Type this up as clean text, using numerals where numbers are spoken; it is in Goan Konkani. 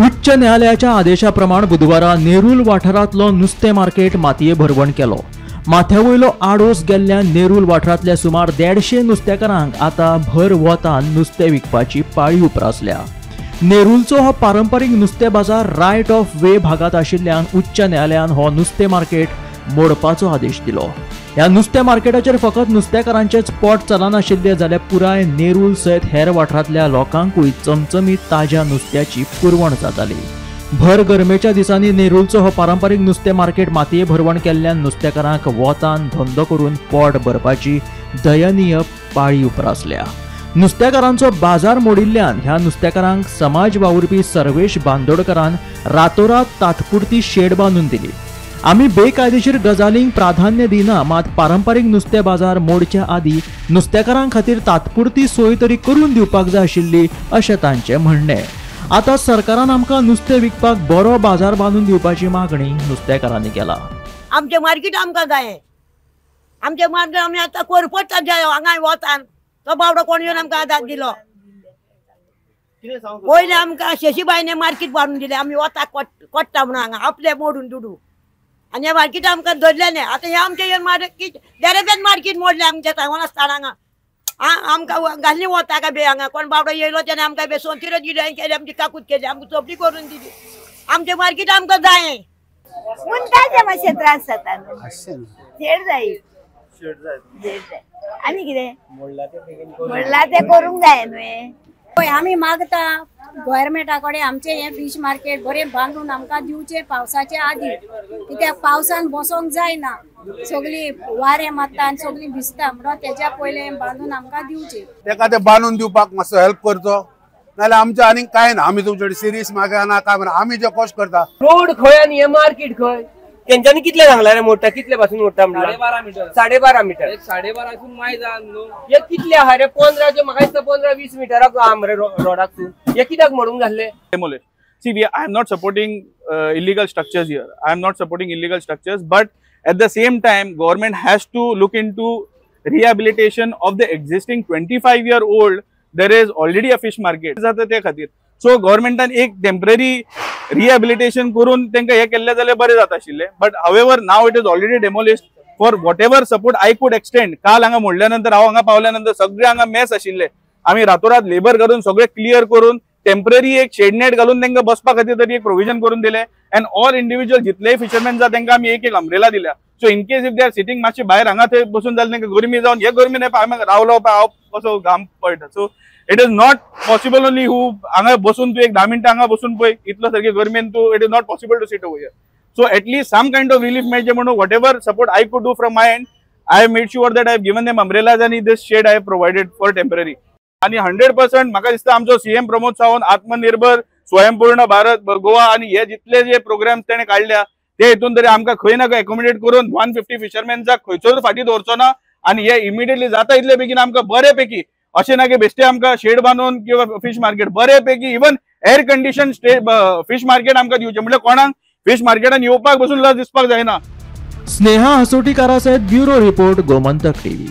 उच्च न्यायालयाच्या आदेशाप्रमाण बुधवारा नेरूल वाठारांतलो नुस्तें मार्केट मातये भरवण केलो. माथ्यावयलो आडोस गेल्ल्या नेरूल वाठारांतल्या सुमार 150 नुस्तेकारांक आतां भर वतान नुस्तें विकपाची पाळी उप्रासल्या. नेरूलचो हो पारंपारीक नुस्तें बाजार रायट ऑफ वे भागांत आशिल्ल्यान उच्च न्यायालयान हो नुस्तें मार्केट मोडपाचो आदेश दिलो. ह्या नुस्तें मार्केटाचेर फकत नुस्तेकारांचेच पोट चलनाशिल्लें जाल्यार पुराय नेरूल सयत हेर वाठारांतल्या लोकांकूय चमचमीत ताज्या नुस्त्याची पुरवण जाताली. भर गरमेच्या दिसांनी नेरूलचो हो पारंपारीक नुस्तें मार्केट मातये भरवण केल्ल्यान नुस्तेकारांक वतान धंदो करून पोट भरपाची दयनीय पाळी उप्रासल्या. नुस्तेकारांचो बाजार मोडिल्ल्यान ह्या नुस्तेकारांक समाज वावुरपी सर्वेश बांदोडकरान रातोरात तात्पुरती शेड बांदून दिली. आमी बेकायदेशीर गजालींक प्राधान्य दिना, मात पारंपारीक नुस्तें बाजार मोडच्या आदी नुस्तेकारां खातीर तात्पुरती सोय तरी करून दिवपाक जाय आशिल्ली अशें तांचें म्हणणें. आतां सरकारान आमकां नुस्तें विकपाक बरो बाजार बांदून दिवपाची मागणी नुस्तेकारांनी केला. आमचें मार्केट आमकां जाय, आमचें मार्केट आमी आतां कोरपडटा जाय हांगा वतान तो बावडो कोण येवन आमकां आदार दिलो. पयलीं आमकां शशीबायने मार्केट बांदून दिलें, आमी वताक कोट्टा म्हणून हांगा आपले मोडून दुडू आनी हें मार्केट आमकां धरलें न्ही. आतां हें आमचें येवन मार्केट देरेपेन मार्केट मोडलें आमच्या सांगून आसतना हांगा आमकां घाल्ली वताक बी हांगा कोण बावडो येयलो तेणें आमकां बी सोंतिरो दिली केली, आमची काकूत केली, आमकां चोपडी करून दिली. आमचें मार्केट आमकां जाय. मुंडाचे मातशे त्रास जाता न्हू, शेड जाय आनी कितें म्हणलां तें करूंक जाय न्हय. पळय आमी मागता गव्हर्मेंटा कडेन आमचें हें फीश मार्केट बरें बांदून आमकां दिवचें पावसाचे आदी, कित्याक पावसान बसोंक जायना, सगळीं वारें मारता आनी सगळीं भिजता, म्हणून तेज्या पयलें बांदून आमकां दिवचें. तेका ते बांदून दिवपाक मातसो हेल्प करचो, नाजाल्यार आमचें आनीक कांय ना. आमी तुमचे सिरियस मागना काय म्हणा, आमी जे कश्ट करता. रोड खंय आनी हें मार्केट खंय, तेंच्यांनी कितले सांगला रे मोडटा, कितले पासून मोडटा म्हणल्यार 12.5 मिटर, 12.5 मायज न्हू. हे कितले आहा रे 15, म्हाका दिसता 15-20 मिटराक आहा मरे रोडाक. हे कित्याक मोडूंक घातले? See, I am not supporting illegal structures here. I am not supporting illegal structures, but at the same time, government has to look into rehabilitation of the existing 25-year-old. There is already a fish market. जाता ते खातीर. So गव्हर्मेंटान एक टेम्पररी रिहॅबिलिटेशन करून तांकां हें केल्लें जाल्यार बरें जाता आशिल्लें. But however now it is already demolished. For whatever support I could extend, काल हांगा मोडल्या नंतर हांव हांगा पावल्या नंतर सगळे हांगा मेस आशिल्ले. आमी रातोरात लेबर करून सगळे क्लियर करून टेम्पररी एक शेडनेट घालून तांकां बसपा खातीर तरी एक प्रोविजन करून दिलें. एंड ऑल इंडिव्हिज्युअल जितलेय फिशरमॅन जाता तांकां आमी एक एक अम्ब्रेला दिल्या. So in case if they are sitting मातशे भायर हांगा थंय बसून जाल्यार तांकां गरमी जावन हे गरमी न्हय हांगा रावलो पळय हांव कसो घाम पडटा. So it is not possible only who हांगा बसून तूं एक 10 मिनटां हांगा बसून पळय इतलो सारकी गरमेन तूं it is not possible to sit over here. So at least some kind of relief मेळचें म्हणून whatever support I could do from my end, I have made sure that I have given them umbrellas आनी this shade I have provided for temporary. आनी 100% म्हाका दिसता आमचो सीएम प्रमोद सावंत आत्मनिर्भर स्वयंपूर्ण भारत गोवा आनी हे जितले जे प्रोग्राम्स तेणे काडल्या ते हितून तरी आमकां खंय ना खंय एकोमोडेट करून 150 फिशरमॅन्साक खंयचोच फाटीं दवरचो ना आनी हे इमिडिएटली जाता इतले बेगीन आमकां बरे पैकी, अशें ना की बेश्टे आमकां शेड बांदून किंवा फीश मार्केट बरे पैकी even air condition fish market आमकां दिवचें, म्हणल्यार कोणाक फीश मार्केटान येवपाक बसून लज दिसपाक जायना. स्नेहा हसोटीकारा सयत ब्युरो रिपोर्ट, गोमंतक टीव्ही.